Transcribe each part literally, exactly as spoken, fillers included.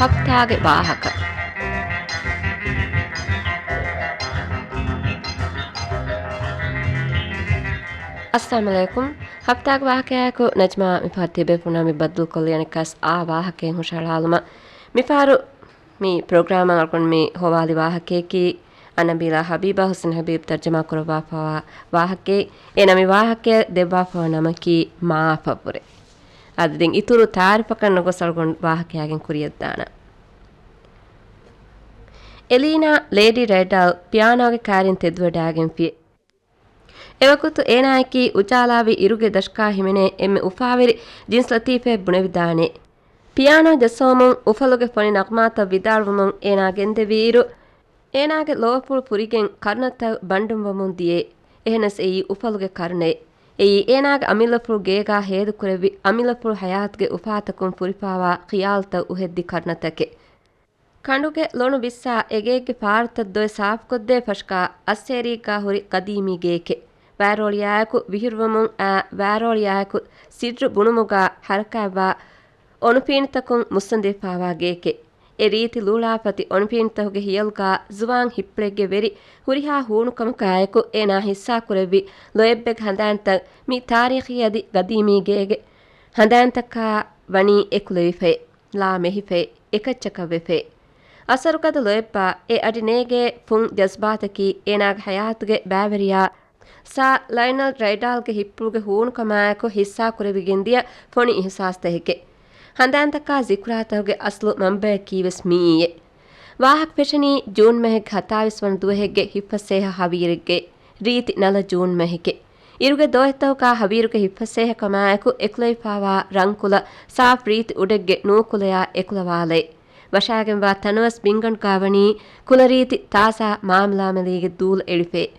ހަފްތާގެ ވާހަކަ. އައްސަލާމު ޢަލައިކުމް. ހަފްތާގެ ވާހަކަޔާއެކު ނަޖްމާ މިފަހަރު ތިބޭފުޅުންނާ މި ބައްދަލުކޮށްލި އަނެއްކާސް އާ ވާހަކައެއް ހުށަހަޅާލުމަށް. މިފަހަރު މި ޕްރޮގްރާމަށް އަޅުގަނޑު މި ހޮވާލި ވާހަކަޔަކީ އަންނަބީލާ ހަބީބާ ޙުސެން ހަބީބް ތަރްޖަމާ ކުރައްވާފައިވާ ވާހަކައެއް. އޭނާ މި ވާހަކަޔަށް ދެއްވާފައިވާ ނަމަކީ މާފަށްވުރެ. އަދި ދެން އިތުރު ތާރިފަކަށް ނުގޮސް އަޅުގަނޑު ވާހަކަޔާގެން ކުރިއަށްދާނަން. އެލީނާ ލޭޑީ ރެޑާލް ޕިއާނޯގެ ކާރިން ތެދުވަޑާގެންފި. އެވަގުތު އޭނާއަކީ އުޖާލާވި އިރުގެ ދަށަކާ ހިމެނޭ އެންމެ އުފާވެރި ޖިންސް ލަތީފައެއް ބުނެވިދާނެ. ޕިއާނޯ ޖައްސަވަމުން އުފަލުގެ ފޮނި ނަޣުމާތައް ވިދާޅުވުމުން އޭނާ ގެންދެވިއިރު، އޭނާގެ ލޯފުޅު ފުރިގެން ކަރުނަތައް ބަންޑުންވަމުން ދިޔައެ. އެހެނަސް އެއީ އުފަލުގެ ކަރުނައެއް. އެއީ އޭނާގެ އަމިއްލަފުޅު ގޭގާ ހޭދަކުރެއްވި އަމިއްލަފުޅު ހަޔާތުގެ އުފާތަކުން ފުރިފާވާ ޚިޔާލުތައް އުހެއްދި ކަރުނަތަކެއް. ކަނޑުގެ ލޮނު ބިއްސާ އެގޭގެ ފާރުތައް ދޮވެ ސާފުކޮށްދޭ ފަށަކާ އައްސޭރީގާ ހުރި ގަދީމީ ގެއެކެ. ވާރޯޅިއާއެކު ވިހިރުވަމުން އާ ވާރޯޅިއާއެކު ސިއްރު ބުނުމުގާ ހަރަކާތްވާ އޮނުފީނިތަކުން މުއްސަނދިވެފާވާ ގެއެކެ. އެ ރީތި ލޫޅާފަތި އޮނުފީނިތަކުގެ ހިޔަލުގާ ޒުވާން ހިއްޕުޅެއްގެ ވެރި ހުރިހާ ހޫނުކަމަކާއެކު އޭނާ ހިއްސާކުރެއްވި ލޯތްބެއްގެ ހަނދާންތައް މި ތާރީޚީ އަދި ގަދީމީ ގޭގެ ހަނދާންތަކާ ވަނީ އެކުލެވިފައި. ލާ މެހިފައި، އެކައްޗަކަށް ވެފައި. އަސަރުގަދަ ލޯތްބާ އެ އަޑި ނޭގޭ ފުން ޖަޒްބާތަކީ އޭނާގެ ހަޔާތުގެ ބައިވެރިޔާ ސާ ލައިނަލް ރައިޑާލްގެ ހިއްޕުޅުގެ ހޫނުކަމާއެކު ހިއްސާކުރެވިގެންދިޔަ ފޮނި އިހުސާސްތަކެކެ. ހަނދާންތަކާ ޒިކުރާތަކުގެ އަސްލު މަންބައަކީވެސް މިއީއެ. ވާހަކަ ފެށެނީ ޖޫން މަހެއްގެ ހަތާވީސް ވަނަ ދުވަހެއްގެ ހިތްފަސޭހަ ހަވީރެއްގެ. ރީތި ނަލަ ޖޫން މަހެކެ. އިރުގެ ދޯތިތަކުގާ ހަވީރުގެ ހިތްފަސޭހަކަމާއެކު އެކުލެވިފާވާ ރަންކުލަ ސާފް ރީތި އުޑެއްގެ ނޫކުލަޔާ އެކުލަވާލައި. ވަށާގެންވާ ތަނަވަސް ބިންގަނޑުގާ ވަނީ ކުލަރީތި ތާޒާ މާމަލާމަލީގެ ދޫލަ އެޅިފައި.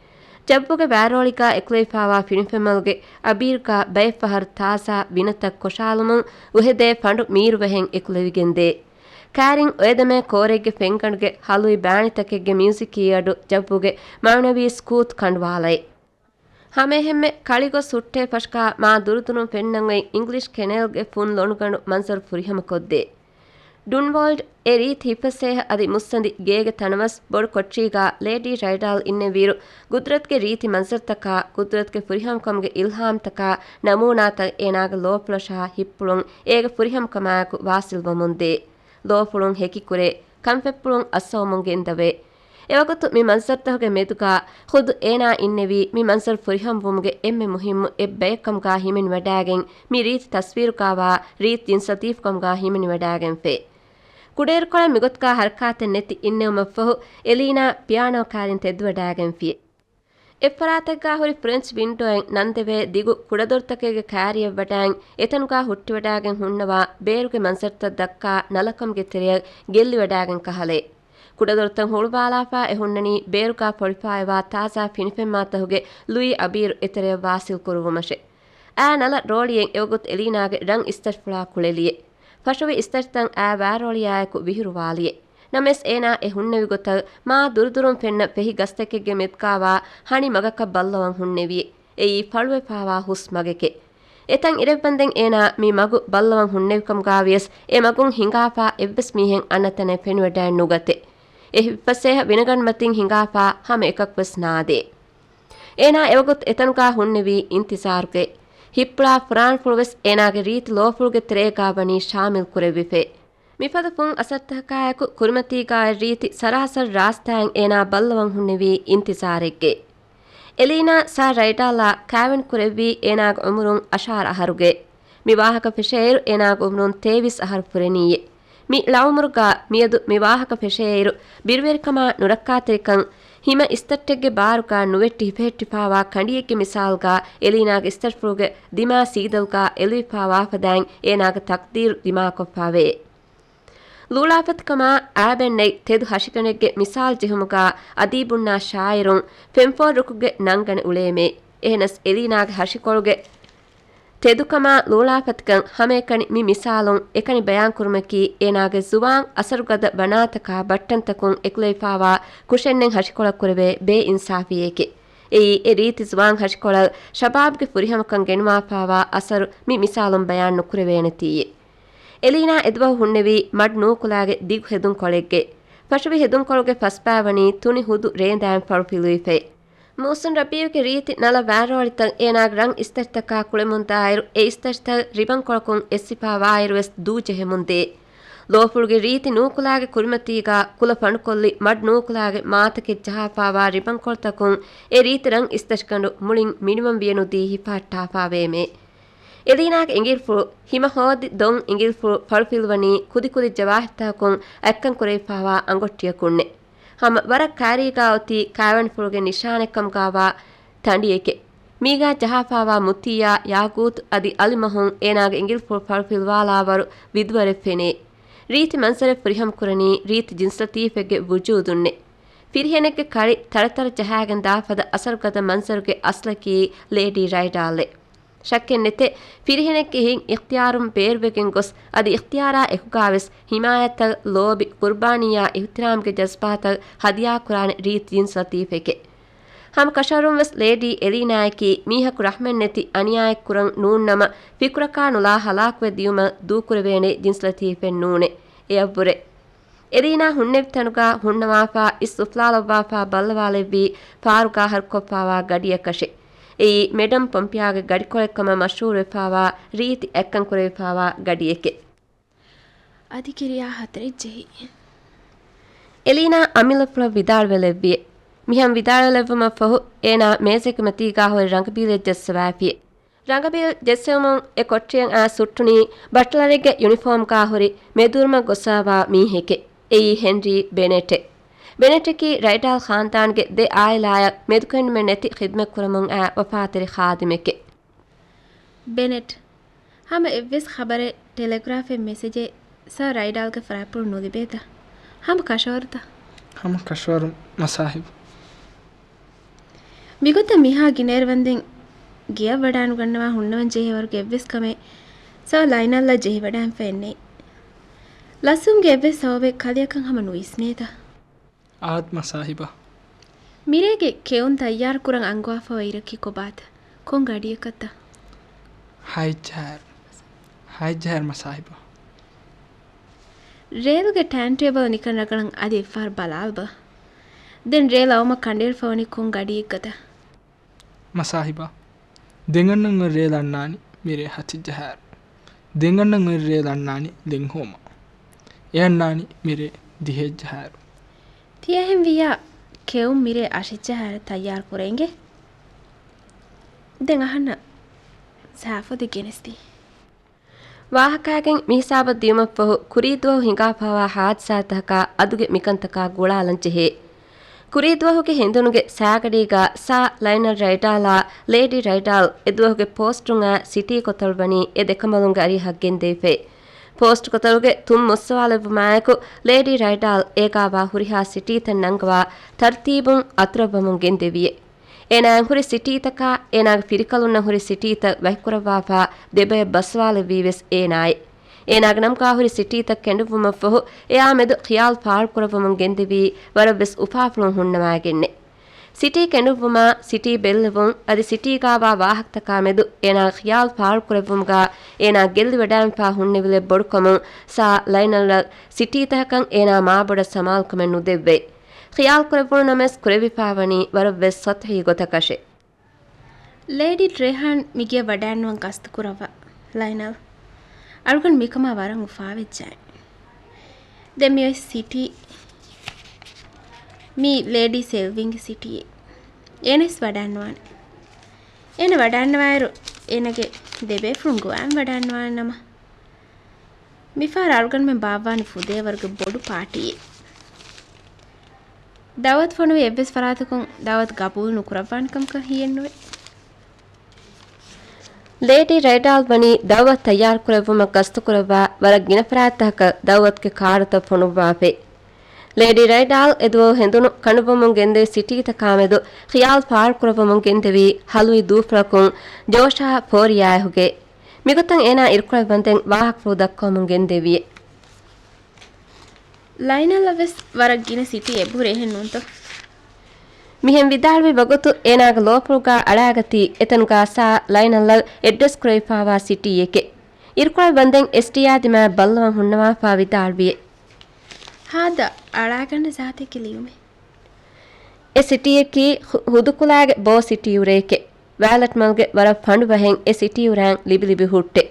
ޖައްވުގެ ވާރޯޅިގާ އެކުލެވިފާވާ ފިނިފެންމަލުގެ އަބީރުގާ ބައެއްފަހަރު ތާޒާ ވިނަތައް ކޮށާލުމުން އުހެދޭ ފަނޑު މީރުވެހެން އެކުލެވިގެންދޭ. ކާރިން އޮއެދެމޭ ކޯރެއްގެ ފެންގަނޑުގެ ހަލުއި ބާނިތަކެއްގެ މިއުޒިކީ އަޑު ޖައްވުގެ މައުނަވީ ސްކޫތު ކަނޑުވާލައި. ހަމައެހެންމެ ކަޅިގޮސް ހުއްޓޭ ފަށަކާ މާ ދުރުދުރުން ފެންނަން އޮތް އިންގްލިޝް ކެނޭލްގެ ފުން ލޮނުގަނޑު މަންޒަރު ފުރިހަމަކޮށްދޭ. ޑުންވޯލްޑް އެ ރީތި ހިތްފަސޭހަ އަދި މުއްސަނދި ގޭގެ ތަނަވަސް ބޮޑު ކޮޓަރީގާ ލޭޑީ ރައިޑާލް އިންނެވިއިރު، ގުދުރަތުގެ ރީތި މަންޒަރުތަކާ، ގުދުރަތުގެ ފުރިހަމަކަމުގެ އިލްހާމްތަކާ ނަމޫނާތައް އޭނާގެ ލޯފުޅަށާ ހިއްޕުޅުން އޭގެ ފުރިހަމަކަމާއެކު ވާސިލްވަމުންދޭ. ލޯފުޅުން ހެކިކުރޭ، ކަންފަތްޕުޅުން އައްސަވަމުން ގެންދަވޭ. އެވަގުތު މި މަންޒަރުތަކުގެ މެދުގާ ޚުދު އޭނާ އިންނެވީ މި މަންޒަރު ފުރިހަމަވުމުގެ އެންމެ މުހިއްމު އެއްބަޔަކަމުގާ ހިމެނިވަޑާގެން، މި ރީތި ތަސްވީރުގާވާ ރީތި ޖިންސް ލަތީފުކަމުގާ ހިމެނިވަޑާގެންފޭ. ކުޑައިރުކޮޅަށް މިގޮތުގާ ހަރަކާތެއް ނެތި އިންނެވުމަށްފަހު، އެލީނާ ޕިއާނޯ ކާރިން ތެދުވަޑާގެންފި. އެއްފަރާތެއްގާ ހުރި ފްރެންޗް ވިންޑޯއެއް ނަންދެވޭ ދިގު ކުޑަދޮރުތަކެއްގެ ކާރިއަށް ވަޑައިން، އެތަނުގާ ހުއްޓިވަޑާގެން ހުންނަވާ ބޭރުގެ މަންޒަރުތައް ދައްކާ ނަލަކަމުގެ ތެރެއަށް ގެއްލިވަޑާގެން ކަހަލައި. ކުޑަދޮރުތައް ހުޅުވާލާފާ އެ ހުންނަނީ ބޭރުގާ ފޮޅިފާއިވާ ތާޒާ ފިނިފެންމާތަކުގެ ލުއި އަބީރު އެތެރެއަށް ވާސިލް ކުރުވުމަށެ. އާ ނަލަ ރޯޅިއެއް އެވަގުތު އެލީނާގެ ރަން އިސްތަށިފުޅާ ކުޅެލިއެ. ފަށުވި އިސްތަށިތައް އާ ވާރޯޅިއާއެކު ވިހިރުވާލިއެ. ނަމަވެސް އޭނާ އެ ހުންނެވި ގޮތަށް މާ ދުރުދުރުން ފެންނަ ފެހި ގަސްތަކެއްގެ މެދުގާވާ ހަނި މަގަކަށް ބައްލަވަން ހުންނެވިއެ. އެއީ ފަޅުވެފާވާ ހުސް މަގެކެ. އެތަން އިރެއްވަންދެން އޭނާ މި މަގު ބައްލަވަން ހުންނެވިކަމުގާވިޔަސް، އެ މަގުން ހިނގާފާ އެއްވެސް މީހެއް އަންނަ ތަނެއް ފެނިވަޑައެއް ނުގަތެ. އެ ހިތްފަސޭހަ ވިނަގަނޑުމަތިން ހިނގާފާ ހަމަ އެކަކުވެސް ނާދޭ. އޭނާ އެވަގުތު އެތަނުގާ ހުންނެވީ އިންތިޒާރުގައި. ހިއްޕުޅާ ފުރާނަފުޅުވެސް އޭނާގެ ރީތި ލޯފުޅުގެ ތެރޭގާ ވަނީ ޝާމިލް ކުރެވިފައި. މިފަދަ ފުން އަސަރުތަކާއެކު ކުރިމަތީގާ ރީތި ސަރާސަރު ރާސްތާއިން އޭނާ ބައްލަވަން ހުންނެވީ އިންތިޒާރެއްގައި. އެލީނާ ސާ ރައިޑާލާ ކާވެން ކުރެއްވީ އޭނާގެ އުމުރުން އަށާރަ އަހަރުގައި. މި ވާހަކަ ފެށޭއިރު އޭނާގެ އުމުރުން ތޭވީސް އަހަރު ފުރެނީއޭ. މި ޅައުމުރުގާ މިއަދު މި ވާހަކަ ފެށޭއިރު، ބިރުވެރިކަމާ ނުރައްކާތެރިކަން، ހިމަ އިސްތައްޓެއްގެ ބާރުގާ ނުވެއްޓި ހިފެހެއްޓިފާވާ ކަނޑިއެއްގެ މިސާލުގާ އެލީނާގެ އިސްތަށިފުޅުގެ ދިމާ ސީދަލުގާ އެލުވިފާވާ ފަދައިން އޭނާގެ ތަޤްދީރު ދިމާކޮށްފާވޭ. ލޫޅާފަތިކަމާ އާބެއް ނެތް ތެދު ހަށިގަނޑެއްގެ މިސާލު ޖެހުމުގާ އަދީބުންނާ ޝާއިރުން ފެންފޯރުކުގެ ނަންގަނެ އުޅޭމޭ. އެހެނަސް އެލީނާގެ ހަށިކޮޅުގެ ތެދުކަމާ ލޫޅާފަތިކަން ހަމައެކަނި މި މިސާލުން އެކަނި ބަޔާންކުރުމަކީ އޭނާގެ ޒުވާން އަސަރުގަދަ ބަނާތަކާ ބައްޓަންތަކުން އެކުލެވިފާވާ ކުށެއްނެތް ހަށިކޮޅަށް ކުރެވޭ ބޭއިންސާފީއެކޭ. އެއީ އެ ރީތި ޒުވާން ހަށިކޮޅަށް ޝަބާބްގެ ފުރިހަމަކަން ގެނުވާފާވާ އަސަރު މި މިސާލުން ބަޔާން ނުކުރެވޭނެތީއޭ. އެލީނާ އެދުވަހު ހުންނެވީ މަޑް ނޫކުލާގެ ދިގު ހެދުންކޮޅެއްގައި. ފަށުވި ހެދުންކޮޅުގެ ފަސްބާވަނީ ތުނި ހުދު ރޭނދާއިން ފަޅުފިލުވިފައި. މުހުސިން ރަބީއުގެ ރީތި ނަލަ ވާރޯޅިތައް އޭނާގެ ރަން އިސްތަށިތަކާ ކުޅެމުންދާއިރު، އެ އިސްތަށިތައް ރިބަންކޮޅަކުން އެއްސިފާވާއިރުވެސް ދޫ ޖެހެމުންދޭ. ލޯފުޅުގެ ރީތި ނޫކުލާގެ ކުރިމަތީގާ ކުލަ ފަނޑުކޮށްލި މަޑް ނޫކުލާގެ މާތަކެއް ޖަހާފާވާ ރިބަންކޮޅުތަކުން އެ ރީތި ރަން އިސްތަށިގަނޑު މުޅިން މިނިވަން ވިޔަނުދީ ހިފަހައްޓާފާވޭމޭ. އެލީނާގެ އިނގިލިފުޅު ހިމަ ހޯދި ދޮން އިނގިލިފުޅު ފަޅުފިލުވަނީ ކުދިކުދި ޖަވާހިރުތަކުން އަތްކަން ކުރެވިފާވާ އަނގޮއްޓިއަކުންނެ. ހަމަ ވަރަށް ކާރީގާ އޮތީ ކާވެނިފުޅުގެ ނިޝާނެއްކަމުގާވާ ތަނޑިއެކެ. މީގާ ޖަހާފާވާ މުތިއްޔާ، ޔާގޫތު އަދި އަލިމަހުން އޭނާގެ އިނގިލިފުޅު ފަޅުފިލުވާލާވަރު ވިދުވަރެއް ފެނޭ. ރީތި މަންޒަރެއް ފުރިހަމަކުރަނީ ރީތި ޖިންސް ލަތީފެއްގެ ވުޖޫދުންނެ. ފިރިހެނެއްގެ ކަޅި ތަޅަތަޅަ ޖަހާގެން ދާފަދަ އަސަރުގަދަ މަންޒަރުގެ އަސްލަކީ ލޭޑީ ރައިޑާލްއެ. ޝައްކެއް ނެތޭ، ފިރިހެނެއްގެ ހިތް އިޚްތިޔާރުން ބޭރުވެގެން ގޮސް، އަދި އިޚްތިޔާރާ އެކުގާވެސް ހިމާޔަތްތައް، ލޯބި، ޤުރުބާނީއާ އިޙްތިރާމްގެ ޖަޒްބާތައް ހަދިޔާކުރާނެ ރީތި ޖިންސް ލަތީފެކެ. ހަމަ ކަށަވަރުން ވެސް ލޭޑީ އެލީނާއަކީ މީހަކު ރަޙްމެއްނެތި އަނިޔާއެއް ކުރަން ނޫންނަމަ، ފިކުރަކާ ނުލާ ހަލާކުވެ ދިޔުމަށް ދޫކުރެވޭނެ ޖިންސް ލަތީފެއް ނޫނެ. އެއަށްވުރެ. އެލީނާ ހުންނެވި ތަނުގާ ހުންނަވާފާ އިސް އުފުލާލައްވާފާ ބައްލަވާލެއްވީ ފާރުގާ ހަރުކޮށްފާވާ ގަޑިއަކަށެ. އެއީ މެޑަމް ޕޮމްޕިއާގެ ގަޑިކޮޅެއްކަމަށް މަޝްހޫރުވެފާވާ ރީތި އަތްކަންކުރެވިފާވާ ގަޑިއެކެ. އަދި ކިރިޔާ ހަތަރެއް ޖެހި. އެލީނާ އަމިއްލަފުޅަށް ވިދާޅުވެލެއްވިއެ. މިހެން ވިދާޅުވެލެއްވުމަށްފަހު، އޭނާ މޭޒެއްގެ މަތީގާ ހުރި ރަނގަބީލެއް ޖައްސަވާފިއެ. ރަނގަބީލް ޖެއްސެވުމުން އެ ކޮޓަރިއަށް އައި ސުއްޓުނީ ބަޓްލަރެއްގެ ޔުނިފޯމްގާ ހުރި މެދުއިރުމަށް ގޮސްފާވާ މީހެކެ. އެއީ ހެންރީ ބެނެޓެ. ބެނެޓަކީ ރައިޑާލް ޚާންދާންގެ ދެ އާއިލާއަށް މެދުކެނޑުމެއް ނެތި ޚިދުމަތްކުރަމުން އައި ވަފާތެރި ޚާދިމެކެ. ބެނެޓް، ހަމަ އެއްވެސް ޚަބަރެއް، ޓެލެގްރާފެއް، މެސެޖެއް ސާ ރައިޑާލްގެ ފަރާތްޕުޅު ނުލިބޭތަ؟ ހަމަ ކަށަވަރުތަ؟ ހަމަ ކަށަވަރު މަސާހިބު. މިގޮތަށް މިހާ ގިނައިރު ވަންދެން ގެއަށް ވަޑާނުގަންނަވާ ހުންނަވަން ޖެހޭވަރުގެ އެއްވެސް ކަމެއް ސާ ލައިނަލްއަށް ޖެހިވަޑާންފައެއް ނެތް. ލަސްވުމުގެ އެއްވެސް ސަބަބެއް ކަލެއަކަށް ހަމަ ނުވިސްނޭތަ؟ އާދް މަސާހިބާ. މިރޭގެ ކެއުން ތައްޔާރުކުރަން އަންގަވާފައިވާ އިރަކީ ކޮބާތަ؟ ކޮން ގަޑިއަކަށްތަ؟ ހައެއްޖަހާއިރު. ހައެއްޖަހާއިރު މަސާހިބާ. ރޭލުގެ ޓައިމް ޓޭބަލް ނިކަން ރަގަޅަން އަދި އެއްފަހަރު ބަލާލަބަ. ދެން ރޭލް އައުމަށް ކަނޑައެޅިފަވަނީ ކޮން ގަޑިއެއްގަތަ؟ މަސާހިބާ، ދެން އަންނަން އޮތް ރޭލް އަންނާނީ މިރޭ ހަތެއްޖަހާއިރު. ދެން އަންނަން އޮތް ރޭލް އަންނާނީ ލެންހޯމަށް. އެ އަންނާނީ މިރޭ ދިހައެއްޖަހާއިރު. ތިޔަހެންވިއްޔާ ކެއުން މިރޭ އަށެއްޖަހާއިރު ތައްޔާރު ކުރޭ އިނގޭ. ދެން އަހަންނަށް ސާފުދެއް ގެނެސްދީ. ވާހަކައިގެން މިހިސާބަށް ދިޔުމަށްފަހު، ކުރީދުވަހު ހިނގާފާވާ ހާދިސާތަކާ އަދުގެ މިކަންތަކާ ގުޅާލަން ޖެހޭ. ކުރީދުވަހުގެ ހެނދުނުގެ ސާގަޑީގާ ސާ ލައިނަލް ރައިޑާލާ ލޭޑީ ރައިޑާލް އެދުވަހުގެ ޕޯސްޓުން އާ ސިޓީ ކޮތަޅު ވަނީ އެ ދެކަނބަލުންގެ އަރިހަށް ގެންދެވިފައި. ޕޯސްޓް ކޮތަޅުގެ ތުން މުއްސަވާލެއްވުމާއެކު، ލޭޑީ ރައިޑާލް އޭގާވާ ހުރިހާ ސިޓީތައް ނަންގަވާ ތަރުތީބުން އަތުރަށްވަމުން ގެންދެވިއެ. އޭނާއަށް ހުރި ސިޓީތަކާ، އޭނާގެ ފިރިކަލުންނަށް ހުރި ސިޓީތައް ވަކިކުރައްވާފާ ދެބަޔަށް ބައްސަވާލެއްވީވެސް އޭނާއޭ. އޭނާގެ ނަމުގާ ހުރި ސިޓީތައް ކެނޑުއްވުމަށްފަހު، އެއާ މެދު ޚިޔާލު ފާޅުކުރައްވަމުން ގެންދެވީ ވަރަށްވެސް އުފާފުޅުން ހުންނަވާގެންނެ. ސިޓީ ކެނޑުއްވުމާ، ސިޓީ ބެއްލެވުން، އަދި ސިޓީގާވާ ވާހަކަތަކާ މެދު އޭނާގެ ޚިޔާލު ފާޅުކުރެއްވުމުގާ އޭނާ ގެއްލިވަޑާންފާ ހުންނެވިލެއް ބޮޑުކަމުން ސާ ލައިނަލްއަށް ސިޓީތަކަކަށް އޭނާ މާބޮޑަށް ސަމާލުކަމެއް ނުދެއްވޭ. ޚިޔާލުކުރެއްވުނު ނަމަވެސް ކުރެވިފާވަނީ ވަރަށްވެސް ސަތުހީ ގޮތަކަށެ. ލޭޑީ ޓްރެހާން މިގެއަށް ވަޑާންނުވަން ގަސްތުކުރައްވާ. ލައިނަލް، އަޅުގަނޑު މިކަމާ ވަރަށް އުފާވެއްޖައެ. ދެން މި އޮތް ސިޓީ، މީ ލޭޑީ ސެލްވިންގެ ސިޓީއެއް. އޭނަސް ވަޑާންނުވާނެ. އޭނަ ވަޑާންނަވާއިރު، އޭނަގެ ދެބޭފުޅުން ގޮވާން ވަޑާންނުވާނެ ނަމަ. މިފަހަރު އަޅުގަނޑުމެން ބާއްވާނީ ފުދޭވަރުގެ ބޮޑު ޕާޓީއެއް. ދައުވަތު ފޮނުވި އެއްވެސް ފަރާތަކުން ދައުވަތު ގަބޫލު ނުކުރައްވާނެ ކަމަކަށް ހިޔެއްނުވޭ. ލޭޑީ ރައިޑާލް ވަނީ ދައުވަތު ތައްޔާރުކުރެއްވުމަށް ގަސްތުކުރައްވާ ވަރަށް ގިނަ ފަރާތްތަކަށް ދައުވަތުގެ ކާޑުތައް ފޮނުއްވާފައި. ލޭޑީ ރައިޑާލް އެދުވަހު ހެނދުނު ކަނޑުއްވަމުން ގެންދެވި ސިޓީތަކާމެދު ޚިޔާލު ފާޅުކުރައްވަމުން ގެންދެވީ ހަލުވި ދޫފުޅަކުން ޖޯޝާ ފޯރިޔާއެހުގެ. މިގޮތަށް އޭނާ އިރުކޮޅެއް ވަންދެން ވާހަކަފުޅު ދައްކަވަމުން ގެންދެވިއޭ. ލައިނަލްއަށް ވެސް ވަރަށް ގިނަ ސިޓީ އެބަހުރި އެހެން ނޫންތޯ؟ މިހެން ވިދާޅުވި ވަގުތު އޭނާގެ ލޯފުޅުގާ އަޅާގަތީ އެތަނުގާ ސާ ލައިނަލްއަށް އެއްޑްރެސް ކުރެވިފާވާ ސިޓީއެކެ. އިރުކޮޅަށް ވަންދެން އެސްޓީއާ ދިމާއަށް ބައްލަވަން ހުންނަވާފާ ވިދާޅުވިއެ. ހާދަ އަޅާގަންނަ ޒާތެކެ ލިޔުމެއް. އެ ސިޓީއަކީ ހު-، ހުދުކުލާގެ ބޯ ސިޓީއުރެއެކެ. ވައިލަޓްމަލްގެ ވަރަށް ފަނޑު ބަހެއް އެ ސިޓީއުރާއިން ލިބިލިބި ހުއްޓެ.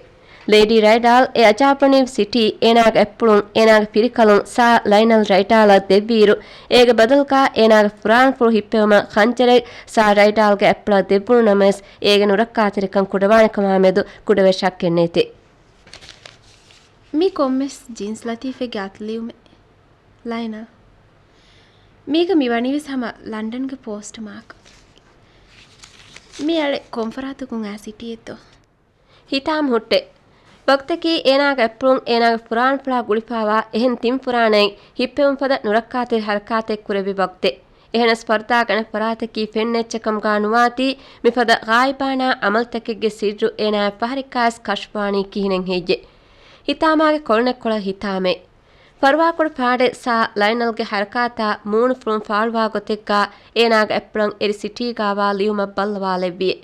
ލޭޑީ ރައިޑާލް އެ އަޖާބުވަނީ ސިޓީ އޭނާގެ އަތްޕުޅުން އޭނާގެ ފިރިކަލުން ސާ ލައިނަލް ރައިޑާލަށް ދެއްވިއިރު، އޭގެ ބަދަލުގާ އޭނާގެ ފުރާނަފުޅު ހިއްޕެވުމަށް ޚަންޖަރެއް ސާ ރައިޑާލްގެ އަތްޕުޅަށް ދެއްވުނު ނަމަވެސް، އޭގެ ނުރައްކާތެރިކަން ކުޑަވާނެކަމާ މެދު ކުޑަވެސް ޝައްކެއް ނެތެ. މީ ކޮންމެސް ޖިންސް ލަތީފެއްގެ އަތުލިޔުމެއް. ލައިނަލް. މީގަ މި ވަނީވެސް ހަމަ ލަންޑަންގެ ޕޯސްޓް މާކް. މި އަޅެ ކޮންފަރާތަކުން އާ ސިޓީއެއްތޯ؟ ހިތާމަ ހުއްޓެ. ވަގުތަކީ އޭނާގެ އަތްޕުޅުން އޭނާގެ ފުރާނަފުޅާ ގުޅިފާވާ އެހެން ތިން ފުރާނައެއް ހިއްޕެވުން ފަދަ ނުރައްކާތެރި ހަރަކާތެއް ކުރެއްވި ވަގުތެއް. އެހެނަސް ފަރުދާ ގަނެ ފަރާތަކީ ފެންނަ އެއްޗެއް ކަމުގާ ނުވާތީ، މިފަދަ ޣާއިބާނާ އަމަލުތަކެއްގެ ސިއްރު އޭނާއަށް ފަހަރެއްކާވެސް ކަށަފުވާނީ ކިހިނެއް ހެއްޔެ؟ ހިތާމާގެ ކޮޅުނެއްކޮޅަށް ހިތާމައެއް. ފަރުވާކުޑަ ފާޑެއް ސާ ލައިނަލްގެ ހަރަކާތާ މޫނުފުޅުން ފާޅުވާ ގޮތެއްގާ އޭނާގެ އަތްޕުޅަށް އެރި ސިޓީގާވާ ލިޔުމަށް ބައްލަވާލެއްވިއެ.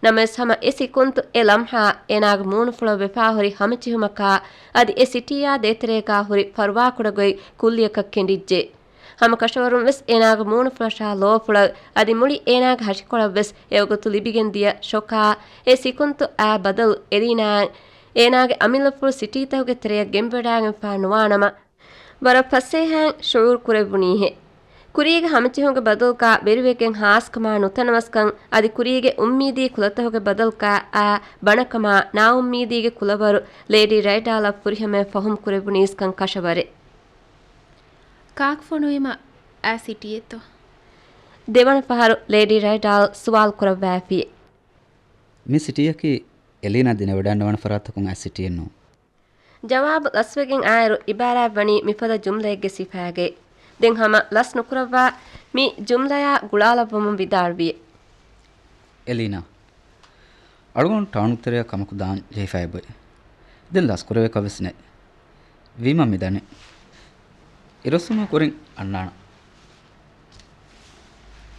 ނަމަވެސް ހަމަ އެ ސިކުންތު އެ ލަމްހާ އޭނާގެ މޫނުފުޅަށް ވެފާހުރި ހަމަޖެހުމަކާ އަދި އެ ސިޓީއާ ދޭތެރޭގާ ހުރި ފަރުވާކުޑަ ގޮތް ކުއްލިއަކަށް ކެނޑިއްޖެ. ހަމަ ކަށަވަރުން ވެސް އޭނާގެ މޫނުފުޅަށާ ލޯފުޅަށް އަދި މުޅި އޭނާގެ ހަށިކޮޅަށް ވެސް އެވަގުތު ލިބިގެންދިޔަ ޝޮކާ އެ ސިކުންތު އާ ބަދަލު އެލީނާއަށް އޭނާގެ އަމިއްލަފުޅު ސިޓީތަކުގެ ތެރެޔަށް ގެނބިވަޑާގެންފާ ނުވާނަމަ، ވަރަށް ފަސޭހައިން ޝުޢޫރު ކުރެއްވުނީހެ. ކުރީގެ ހަމަޖެހުމުގެ ބަދަލުގާ ވެރިވެގެން ހާސްކަމާ ނުތަނަވަސްކަން އަދި ކުރީގެ އުއްމީދީ ކުލަތަކުގެ ބަދަލުގާ އާ ބަނަކަމާ ނާއުއްމީދީގެ ކުލަވަރު ލޭޑީ ރައިޑާލަށް ފުރިހަމަޔަށް ފަހުމް ކުރެއްވުނީސްކަން ކަށަވަރެއް. ކާކު ފޮނުވީމަ އާ ސިޓީއެއްތޯ؟ ދެވަނަ ފަހަރު ލޭޑީ ރައިޑާލް ސުވާލު ކުރައްވާފި. މި ސިޓީއަކީ އެލީނާ ދިނެވަޑައިންނަވާނެ ފަރާތަކުން އާ ސިޓީއެއް ނޫން. ޖަވާބު ލަސްވެގެން އާއިރު އިބާރާތް ވަނީ މިފަދަ ޖުމްލައެއްގެ ސިފައިގައި. ދެން ހަމަ ލަސް ނުކުރައްވާ މި ޖުމްލަޔާ ގުޅާލައްވަމުން ވިދާޅުވި. އެލީނާ، އަޅުގަނޑު ޓައުން ތެރެއަށް ކަމަކު ދާން ޖެހިފައި އެބައޮތް. ދެން ލަސްކުރެވޭކަށް ވެސް ނެތް. ވީމާ މި ދަނީ. އިރުއޮއްސުމުގެ ކުރިން އަންނާނަން.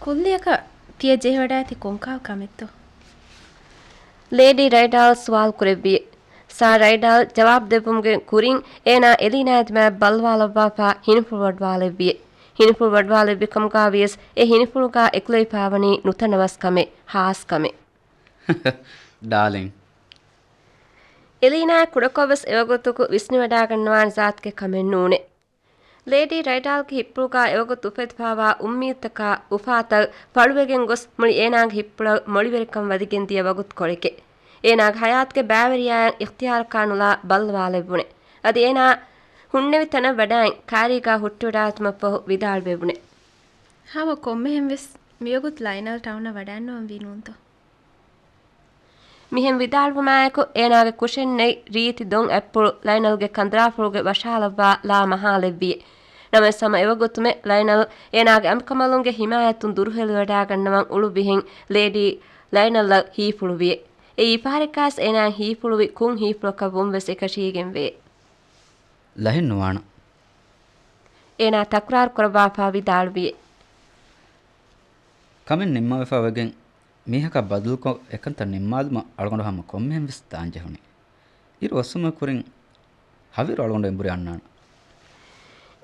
ކުއްލިއަކަށް ތިޔަ ޖެހިވަޑައިތި ކޮންކަހަލަ ކަމެއްތޯ؟ ލޭޑީ ރައިޑާލް ސުވާލު ކުރެއްވި. ސާ ރައިޑާލް ޖަވާބު ދެއްވުމުގެ ކުރިން އޭނާ އެލީނާ ދިމާއަށް ބައްލަވާލައްވާފާ ހިނިފުޅު ވަޑުވާލެއްވި. ހިނިފުޅު ވަޑުވާލެއްވި ކަމުގާ ވިޔަސް އެ ހިނިފުޅުގާ އެކުލެވިފާވަނީ ނުތަނަވަސް ކަމެއް، ހާސް ކަމެއް. ޑާލިން. އެލީނާ ކުޑަކޮށްވެސް އެވަގުތުގަ ވިސްނިވަޑާގަންނަވާނެ ޒާތުގެ ކަމެއް ނޫނޭ. ލޭޑީ ރައިޑާލްގެ ހިއްޕުޅުގާ އެވަގުތު އުފެދިފާވާ އުއްމީދުތަކާ އުފާތައް ފަޅުވެގެން ގޮސް މުޅި އޭނާގެ ހިއްޕުޅަށް މޮޅިވެރިކަން ވަދެގެން ދިޔަ ވަގުތުކޮޅެކޭ. އޭނާގެ ހަޔާތުގެ ބައިވެރިޔާއަށް އިޚްތިޔާރަކާ ނުލާ ބައްލަވާލެއްވުނެ. އަދި އޭނާ ހުންނެވި ތަނަށް ވަޑައިން ކާރީގާ ހުއްޓިވަޑާގަތުމަށްފަހު ވިދާޅުވެވުނެ. ހަމަ ކޮންމެހެން ވެސް މިވަގުތު ލައިނަލް ޓައުނަށް ވަޑައިންނަވަން ވީ ނޫންތޯ؟ މިހެން ވިދާޅުވުމާއެކު، އޭނާގެ ކުށެއްނެތް ރީތި ދޮން އަތްޕުޅު ލައިނަލްގެ ކަނދުރާފުޅުގެ ވަށާލައްވާ ލާމަހާލެއްވިއެ. ނަމަވެސް ހަމަ އެވަގުތުމެ ލައިނަލް އޭނާގެ އަނބިކަނބަލުންގެ ހިމާޔަތުން ދުރުހެލިވަޑާގަންނަވަން އުޅުއްވިހެން ލޭޑީ ލައިނަލްއަށް ހީފުޅުވިއެ. އެއީ ފަހަރެއްކާވެސް އޭނާއަށް ހީފުޅުވި ކުށް ހީފުޅަކަށް ވުން ވެސް އެކަށީގެންވެއެ. ލަހެއް ނުވާނަ. އޭނާ ތަކުރާރު ކުރައްވާފާ ވިދާޅުވިއެ. ކަމެއް ނިންމަވެފަ ވެގެން މީހަކާ ބަދަލުކޮށް އެކަންތައް ނިންމާލުމަށް އަޅުގަނޑު ހަމަ ކޮންމެހެން ވެސް ދާން ޖެހުނީ. އިރު އޮއްސުމުގެ ކުރިން ހަވީރު އަޅުގަނޑު އެނބުރި އަންނާނަން.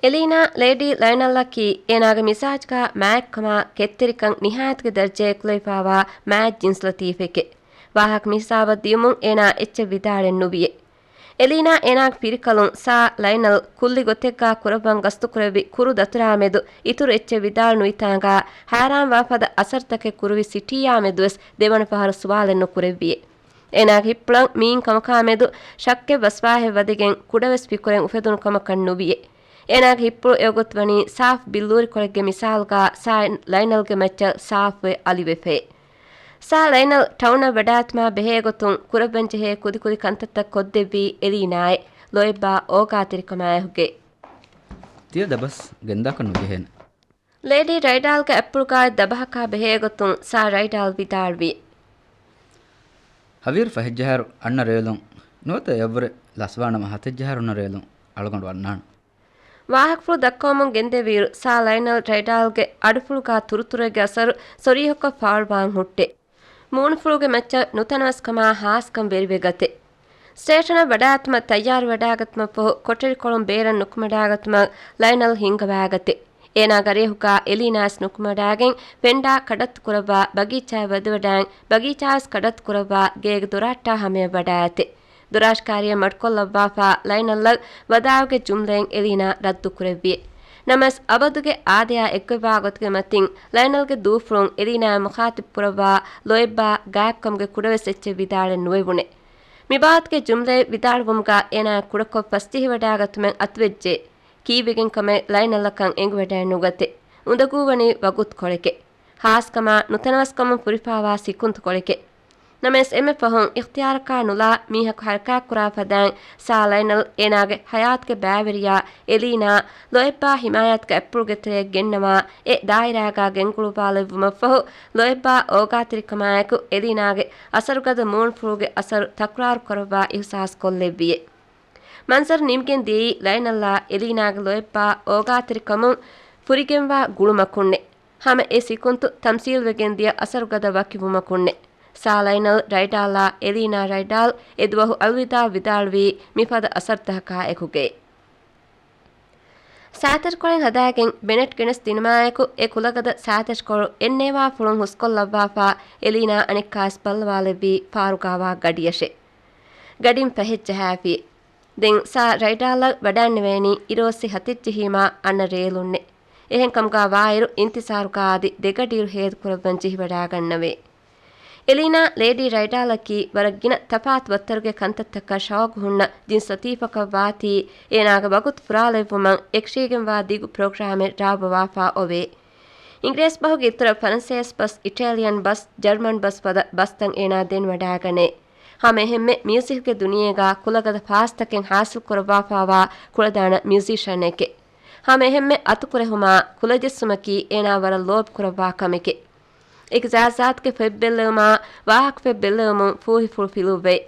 އެލީނާ ލޭޑީ ލައިނަލްއަކީ އޭނާގެ މިޒާޖްގާ މާތްކަމާ ކެތްތެރިކަން ނިހާޔަތުގެ ދަރަޖަޔަށް އެކުލެވިފާވާ މާތް ޖިންސް ލަތީފެކޭ. ވާހަކަ މިހިސާބަށް ދިޔުމުން އޭނާ އެއްޗެއް ވިދާޅެއް ނުވިއެ. އެލީނާ އޭނާގެ ފިރިކަލުން ސާ ލައިނަލް ކުއްލި ގޮތެއްގާ ކުރައްވަން ގަސްތުކުރެއްވި ކުރު ދަތުރާ މެދު އިތުރު އެއްޗެއް ވިދާޅު ނުވިތާނގާ ހައިރާންވާފަދަ އަސަރުތަކެއް ކުރުވި ސިޓީއާ މެދުވެސް ދެވަނަ ފަހަރު ސުވާލެއް ނުކުރެއްވިއެ. އޭނާގެ ހިއްޕުޅަށް މީން ކަމަކާ މެދު ޝައްކެއް ވަސްވާހެއް ވަދެގެން ކުޑަވެސް ފިކުރެއް އުފެދުނު ކަމަކަށް ނުވިއެ. އޭނާގެ ހިއްޕުޅު އެވަގުތު ވަނީ ސާފު ބިއްލޫރިކޮޅެއްގެ މިސާލުގާ ސާ ލައިނަލްގެ މައްޗަށް ސާފުވެ އަލިވެފައި. ސާ ލައިނަލް ޓައުނަށް ވަޑާތުމާ ބެހޭގޮތުން ކުރައްވަންޖެހޭ ކުދިކުދި ކަންތައްތައް ކޮށްދެއްވީ އެލީނާއޭ، ލޯތްބާ އޯގާތެރިކަމާއެކުގައި. ތިޔަ ދަބަސް ގެންދާކަށް ނުޖެހޭނެ. ލޭޑީ ރައިޑާލްގެ އަތްޕުޅުގާ ދަބަހަކާ ބެހޭގޮތުން ސާ ރައިޑާލް ވިދާޅުވި. ހަވީރު ފަހެއްޖަހާއިރު އަންނަ ރޭލުން ނުވަތަ އެއަށްވުރެ ލަސްވާނަމަ ހަތެއްޖަހާއިރު އަންނަ ރޭލުން އަޅުގަނޑު އަންނާނަން. ވާހަކަފުޅު ދައްކަވަމުން ގެންދެވިއިރު، ސާ ލައިނަލް ރައިޑާލްގެ އަޑުފުޅުގާ ތުރުތުރެއްގެ އަސަރު ސޮރީހަކޮށް ފާޅުވާން ހުއްޓެ. މޫނުފުޅުގެ މައްޗަށް ނުތަނަވަސްކަމާ ހާސްކަން ވެރިވެގަތެ. ސްޓޭޝަނަށް ވަޑާގަތުމަށް ތައްޔާރުވެވަޑާގަތުމަށްފަހު ކޮޓަރިކޮޅުން ބޭރަށް ނުކުމެވަޑާގަތުމަށް ލައިނަލް ހިންގަވާގަތެ. އޭނާގެ އަރިއަހުގާ އެލީނާސް ނުކުމެވަޑާގެން ފެންޑާ ކަޑައްތުކުރައްވާ ބަގީޗާއަށް ވަދެވަޑާން ބަގީޗާވެސް ކަޑައްތުކުރައްވާ ގޭގެ ދޮރާއްޓާ ހަމަޔަށް ވަޑާއެތެ. ދޮރާށި ކާރިއަށް މަޑުކޮށްލައްވާފާ ލައިނަލްއަށް ވަދާގެ ޖުމްލައިން އެލީނާ ރައްދުކުރެއްވިއެ. ނަމަވެސް އަބަދުގެ އާދަޔާ އެއްގޮތްވާ ގޮތުގެ މަތިން ލައިނަލްގެ ދޫފުޅުން އެލީނާއާ މުޚާތިބު ކުރައްވާ ލޯތްބާ ގާތްކަމުގެ ކުޑަވެސް އެއްޗެއް ވިދާޅެއް ނުވެވުނެ. މިބާވަތުގެ ޖުމްލައެއް ވިދާޅުވުމުގާ އޭނާ ކުޑަކޮށް ފަސްޖެހިވަޑާގަތުމެއް އަތުވެއްޖެ. ކީއްވެގެންކަމެއް ލައިނަލްއަކަށް އެނގިވަޑައެއް ނުގަތެ. އުނދަގޫވަނީ ވަގުތުކޮޅެކެ. ހާސްކަމާ ނުތަނަވަސްކަމުން ފުރިފާވާ ސިކުންތުކޮޅެކެ. ނަމަވެސް އެންމެ ފަހުން އިޚްތިޔާރަކާ ނުލާ މީހަކު ހަރަކާތްކުރާ ފަދައިން ސާ ލައިނަލް އޭނާގެ ހަޔާތުގެ ބައިވެރިޔާ އެލީނާ ލޯތްބާ ހިމާޔަތުގެ އަތްޕުޅުގެ ތެރެއަށް ގެންނަވާ އެ ދާއިރާގާ ގެންގުޅުއްވާލެއްވުމަށްފަހު ލޯތްބާ އޯގާތެރިކަމާއެކު އެލީނާގެ އަސަރުގަދަ މޫނުފުޅުގެ އަސަރު ތަކުރާރުކުރައްވާ އިހުސާސްކޮށްލެއްވިއެ. މަންޒަރު ނިމިގެން ދިޔައީ ލައިނަލްއާ އެލީނާގެ ލޯތްބާ އޯގާތެރިކަމުން ފުރިގެންވާ ގުޅުމަކުންނެ. ހަމަ އެ ސިކުންތު ތަމްސީލުވެގެން ދިޔަ އަސަރުގަދަ ވަކިވުމަކުންނެ. ސާ ލައިނަލް ރައިޑާލްއާ އެލީނާ ރައިޑާލް އެދުވަހު އަލްވިދާ ވިދާޅުވީ މިފަދަ އަސަރުތަކަކާ އެކުގައި. ސާތަށިކޮޅެއް ހަދާގެން ބެނެޓް ގެނެސް ދިނުމާއެކު އެ ކުލަގަދަ ސާތަށިކޮޅު އެންނޭވާފުޅުން ހުސްކޮށްލައްވާފާ އެލީނާ އަނެއްކާވެސް ބައްލަވާލެއްވީ ފާރުގާވާ ގަޑިއަށެ. ގަޑިން ފަހެއްޖަހާފި. ދެން ސާ ރައިޑާލްއަށް ވަޑާންނެވޭނީ އިރުއޮއްސި ހަތެއްޖެހީމާ އަންނަ ރޭލުންނެ. އެހެންކަމުގާ ވާއިރު އިންތިސާރުގާ އަދި ދެގަޑިއިރު ހޭދަކުރައްވަން ޖެހިވަޑާގަންނަވޭ. އެލީނާ ލޭޑީ ރައިޑާލަކީ ވަރަށް ގިނަ ތަފާތު ވައްތަރުގެ ކަންތައްތަކަށް ޝައުގު ހުންނަ ޖިންސް ލަތީފަކަށް ވާތީ، އޭނާގެ ވަގުތު ފުރާލެއްވުމަށް އެކަށީގެންވާ ދިގު ޕްރޮގްރާމެއް ރާވަވާފާ އޮވޭ. އިނގިރޭސި ބަހުގެ އިތުރަށް ފަރަންސޭސި ބަސް، އިޓޭލިއަން ބަސް، ޖަރްމަން ބަސް ފަދަ ބަސްތައް އޭނާ ދެން ވަޑާގަނޭ. ހަމައެހެންމެ މިއުޒިކުގެ ދުނިޔޭގާ ކުލަގަދަ ފާސްތަކެއް ހާސިލް ކުރައްވާފާވާ ކުޅަދާނަ މިއުޒީޝަނެކެ. ހަމައެހެންމެ އަތުކުރެހުމާ ކުލަޖެއްސުމަކީ އޭނާ ވަރަށް ލޯބި ކުރައްވާ ކަމެކެ. އެކި ޒާތްޒާތުގެ ފޮތް ބެއްލެވުމާ ވާހަކަ ފޮތް ބެއްލެވުމުން ފޫހިފުޅު ފިލުއްވައި.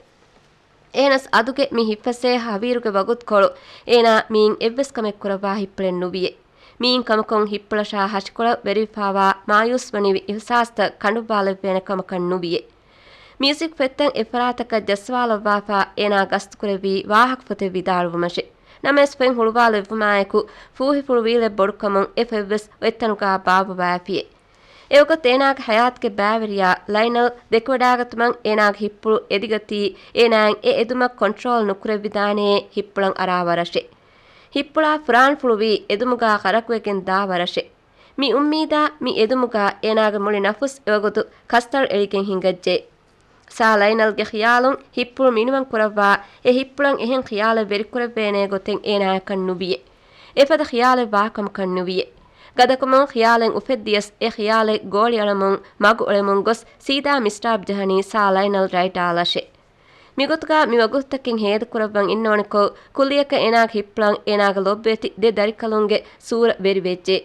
އެހެނަސް އަދުގެ މި ހިތްފަސޭހަ ހަވީރުގެ ވަގުތުކޮޅު އޭނާ މިއިން އެއްވެސް ކަމެއް ކުރައްވާ ހިތްޕުޅެއް ނުވިއެ. މިއިން ކަމަކުން ހިތްޕުޅަށާ ހަށިކޮޅަށް ވެރިވެފާވާ މާޔޫސްވަނިވި އިހުސާސްތައް ކަނޑުއްވާލެއްވޭނެ ކަމަކަށް ނުވިއެ. މިއުޒިކް ފޮތްތައް އެއްފަރާތަކަށް ޖައްސަވާލައްވާފާ އޭނާ ގަސްތުކުރެއްވީ ވާހަކަ ފޮތެއް ވިދާޅުވުމަށެ. ނަމަވެސް ފޮތް ހުޅުވާލެއްވުމާއެކު ފޫހިފުޅު ވީލެއް ބޮޑުކަމުން އެ ފޮތްވެސް އޮތްތަނުގާ ބާއްވަވާފިއެ. އެވަގުތު އޭނާގެ ހަޔާތުގެ ބައިވެރިޔާ ލައިނަލް ދެކެވަޑާގަތުމަށް އޭނާގެ ހިތްޕުޅު އެދިގަތީ، އޭނާއިން އެ އެދުމަށް ކޮންޓްރޯލް ނުކުރެވިދާނޭ ހިތްޕުޅަށް އަރާ ވަރަށެ. ހިތްޕުޅާ ފުރާންފުޅުވީ އެދުމުގާ ޣަރަޤުވެގެން ދާ ވަރަށެ. މި އުއްމީދާ މި އެދުމުގާ އޭނާގެ މުޅި ނަފުސް އެވަގުތު ކަސްތަޅު އެޅިގެން ހިނގައްޖެ. ސާ ލައިނަލްގެ ޚިޔާލުން ހިތްޕުޅު މިނިވަން ކުރައްވާ، އެ ހިތްޕުޅަށް އެހެން ޚިޔާލެއް ވެރިކުރެއްވޭނޭ ގޮތެއް އޭނާޔަކަށް ނުވިއެ. އެފަދަ ޚިޔާލެއް ވާކަމަކަށް ނުވިއެ. ގަދަކަމުން ޚިޔާލެއް އުފެއްދިޔަސް، އެ ޚިޔާލެއް ގޯޅިއަޅަމުން، މަގު އަޅަމުން ގޮސް، ސީދާ މިސްޓާޕް ޖަހަނީ ސާ ލައިނަލް ރައިޑާލަށެ. މިގޮތުގާ މި ވަގުތުތަކެއް ހޭދަކުރައްވަން އިންނަވަނިކޮށް، ކުއްލިއަކަށް އޭނާގެ ހިތްޕުޅަށް އޭނާގެ ލޮބުވެތި ދެ ދަރިކަލުންގެ ސޫރަ ވެރިވެއްޖެ.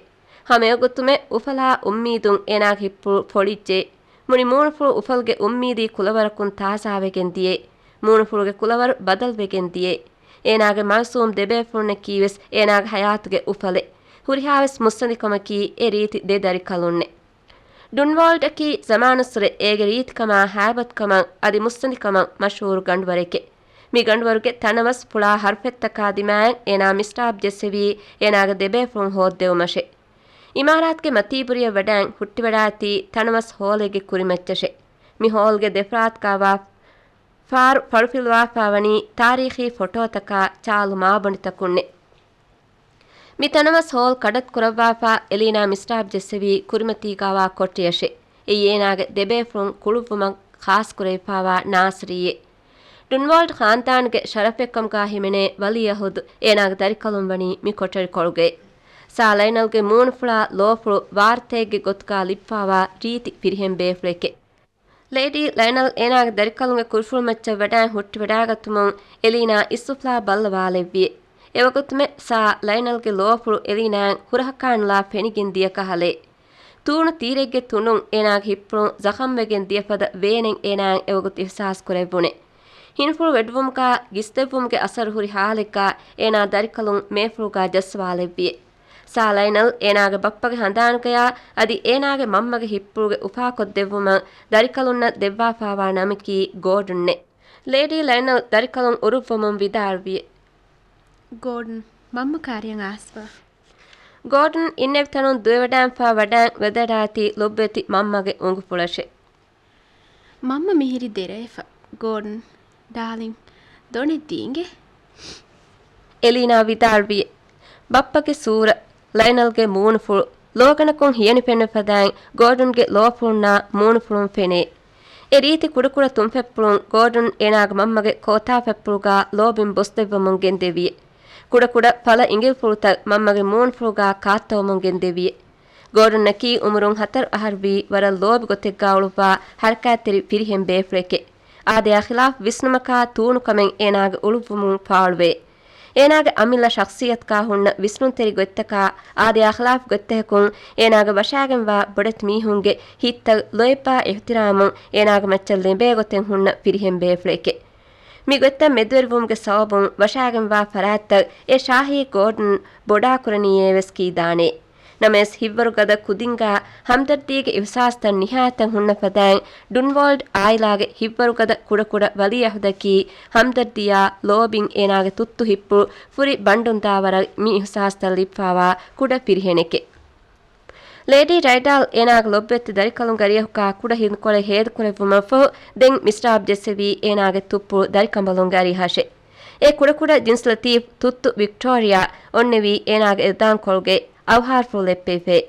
ހަމައެގޮތުމެ އުފަލާ އުއްމީދުން އޭނާގެ ހިތްޕުޅު ފޮޅިއްޖެ. މުޅި މޫނުފުޅު އުފަލުގެ އުއްމީދީ ކުލަވަރަކުން ތާޒާވެގެން ދިޔައެ. މޫނުފުޅުގެ ކުލަވަރު ބަދަލުވެގެން ދިޔައެ. އޭނާގެ މައުސޫމް ދެބޭފުޅުންނަކީވެސް އޭނާގެ ހަޔާތުގެ އުފަލެއް. ހުރިހާވެސް މުއްސަނދިކަމަކީ އެ ރީތި ދެ ދަރިކަލުންނެ. ޑުންވޯލްޑަކީ ޒަމާނުއްސުރެ އޭގެ ރީތިކަމާ، ހައިބަތުކަމަށް އަދި މުއްސަނދިކަމަށް މަޝްހޫރު ގަނޑުވަރެކެ. މި ގަނޑުވަރުގެ ތަނަވަސް ފުޅާ ހަރުފެއްތަކާ ދިމާއަށް އޭނާ މިސްޓާޕް ޖެއްސެވީ އޭނާގެ ދެބޭފުޅުން ހޯއްދެވުމަށެ. އިމާރާތުގެ މަތީބުރިއަށް ވަޑައިން ހުއްޓިވަޑާތީ ތަނަވަސް ހޯލެއްގެ ކުރިމައްޗަށެ. މި ހޯލްގެ ދެފަރާތުގާވާ ފާރު ފަޅުފިލުވާފާވަނީ ތާރީޚީ ފޮޓޯތަކާ ޗާލު މާބަނޑިތަކުންނެ. މި ތަނަވަސް ހޯލް ކަޑައްތު ކުރައްވާފާ އެލީނާ މިސްޓާޕް ޖެއްސެވީ ކުރިމަތީގާވާ ކޮޓަރިއަށެ. އެއީ އޭނާގެ ދެބޭފުޅުން ކުޅުއްވުމަށް ޚާއްޞަކުރެވިފާވާ ނާސަރީއެއް. ޑުންވޯލްޑް ޚާންދާނުގެ ޝަރަފެއްކަމުގާ ހިމެނޭ ވަލީއަހުދު އޭނާގެ ދަރިކަލުން ވަނީ މި ކޮޓަރިކޮޅުގައި. ސާ ލައިނަލްގެ މޫނުފުޅާ ލޯފުޅު ވާރްތައެއްގެ ގޮތުގާ ލިބިފާވާ ރީތި ފިރިހެން ބޭފުޅެކެ. ލޭޑީ ލައިނަލް އޭނާގެ ދަރިކަލުންގެ ކުރިފުޅުމައްޗަށް ވަޑައިން ހުއްޓިވަޑާގަތުމުން އެލީނާ އިސްއުފުލާ ބައްލަވާލެއްވިއެ. އެވަގުތުމެ ސާ ލައިނަލްގެ ލޯފުޅު އެލީނާއަށް ހުރަހަކާނުލާ ފެނިގެން ދިޔަ ކަހަލައެ. ތޫނު ތީރެއްގެ ތުނޑުން އޭނާގެ ހިއްޕުޅުން ޒަޚަމްވެގެން ދިޔަފަދަ ވޭނެއް އޭނާއަށް އެވަގުތު އިހްސާސް ކުރެއްވުނެ. ހިނިފުޅު ވެޑުވުމުގާ ގިސްދެއްވުމުގެ އަސަރު ހުރި ހާލެއްގާ އޭނާ ދަރިކަލުން މޭފުޅުގާ ޖައްސަވާލެއްވިއެ. ސާ ލައިނަލް އޭނާގެ ބައްޕަގެ ހަނދާނުގަޔާ އަދި އޭނާގެ މަންމަގެ ހިއްޕުޅުގެ އުފާކޮށްދެއްވުމަށް ދަރިކަލުންނަށް ދެއްވާފާވާ ނަމަކީ ގޯޑުންނެ. ލޭޑީ ލައިނަލް ދަރިކަލުން އުރުއްވަމުން ވިދާޅުވި. ގޯޑަން، މަންމަ ކާރިއަށް އާސްފަ. ގޯޑަން އިންނެވި ތަނުން ދުވެވަޑާންފާ ވަޑާން ވެދަޑާތީ ލޮބުވެތި މަންމަގެ އުނގުފުޅަށެ. މަންމަ މިހިރީ ދެރަވެފަ. ގޯޑަން، ޑާލިން، ދޮނެއް ދީނގެ. އެލީނާ ވިދާޅުވި. ބައްޕަގެ ސޫރަ، ލައިނަލްގެ މޫނުފުޅު، ލޯގަނަކުން ހިޔަނި ފެންނަ ފަދައިން ގޯޑަންގެ ލޯފުޅުންނާ މޫނުފުޅުން ފެނޭ. އެ ރީތި ކުޑަކުޑަ ތުންފަތްޕުޅުން ގޯޑަން އޭނާގެ މަންމަގެ ކޯތާފަތްޕުޅުގާ ލޯބިން ބޮސްދެއްވަމުން ގެންދެވިއެ. ކުޑަކުޑަ ފަލަ އިނގިލިފުޅުތައް މަންމަގެ މޫނުފުޅުގާ ކާއްތަވަމުން ގެންދެވިއެ. ގޯޑަންއަކީ އުމުރުން ހަތަރު އަހަރުވީ ވަރަށް ލޯބި ގޮތެއްގާ އުޅުއްވާ ހަރަކާތްތެރި ފިރިހެން ބޭފުޅެކެ. އާދަޔާ ޚިލާފް ވިސްނުމަކާ ތޫނުކަމެއް އޭނާގެ އުޅުއްވުމުން ފާޅުވޭ. އޭނާގެ އަމިއްލަ ޝަޚްޞިއްޔަތަކާ ހުންނަ ވިސްނުންތެރި ގޮތްތަކާ އާދަޔާ ޚިލާފް ގޮތްތަކަކުން އޭނާގެ ވަށާގެންވާ ބޮޑެތި މީހުންގެ ހިތްތައް ލޯތްބާ އިޙްތިރާމުން އޭނާގެ މައްޗަށް ލެނބޭ ގޮތެއް ހުންނަ ފިރިހެން ބޭފުޅެކެ. މި ގޮތްތައް މެދުވެރިވުމުގެ ސަބަބުން ވަށާގެންވާ ފަރާތްތައް އެ ޝާހީ ގޯޑަން ބޮޑާކުރަނީއޭ ވެސް ކީދާނެ. ނަމަވެސް ހިތްވަރުގަދަ ކުދިންގާ ހަމްދަރްދީގެ އިޙްސާސްތައް ނިހާޔަތަށް ހުންނަ ފަދައިން، ޑުންވޯލްޑް އާއިލާގެ ހިތްވަރުގަދަ ކުޑަކުޑަ ވަލީއަހުދަކީ ހަމްދަރްދީއާ ލޯބިން އޭނާގެ ތުއްތު ހިއްޕުޅު ފުރި ބަންޑުންދާ ވަރަށް މި އިޙްސާސްތައް ލިބިފާވާ ކުޑަ ފިރިހެނެކެ. ލޭޑީ ރައިޑާލް އޭނާގެ ލޮބުވެތި ދަރިކަލުންގެ އަރިއަކުގާ ކުޑަ ހިނދުކޮޅެއް ހޭދަކުރެއްވުމަށްފަހު، ދެން މިސްރާބް ޖެއްސެވީ އޭނާގެ ތުއްޕުޅު ދަރިކަނބަލުންގެ އަރިހަށެ. އެ ކުޑަކުޑަ ޖިންސް ލަތީފް ތުއްތު ވިކްޓޯރިއާ އޮންނެވީ އޭނާގެ އެއްދާންކޮޅުގެ އަވަހާރަފުޅު ލެއްޕެވިފައި.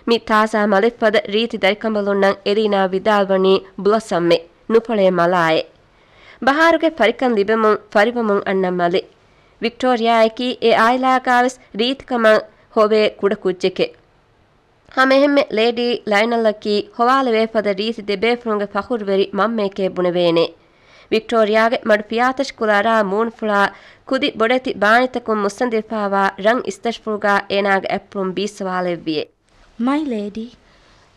މި ތާޒާ މަލެއްފަދަ ރީތި ދަރިކަނބަލުންނަށް އެލީނާ ވިދާޅުވަނީ ބްލޮސަމްއޭ، ނުފޮޅޭ މަލާއޭ. ބަހާރުގެ ފަރިކަން ލިބެމުން ފަރިވަމުން އަންނަ މަލެއް. ވިކްޓޯރިއާއަކީ އެ އާއިލާގާވެސް ރީތިކަމަށް ހޮވޭ ކުޑަ ކުއްޖެކެ. ހަމައެހެންމެ ލޭޑީ ލައިނަލްއަކީ ހޮވާލެވޭފަދަ ރީތި ދެބޭފުޅުންގެ ފަޚުރުވެރި މަންމައެކޭ ބުނެވޭނެ. ވިކްޓޯރިއާގެ މަޑު ފިޔާތަށި ކުލަ އަރާ މޫނުފުޅާ ކުދި ބޮޑެތި ބާނިތަކުން މުއްސަނދިވެފާވާ ރަން އިސްތަށިފުޅުގާ އޭނާގެ އަތްޕުޅުން ބީއްސަވާލެއްވިއެ. މައި ލޭޑީ.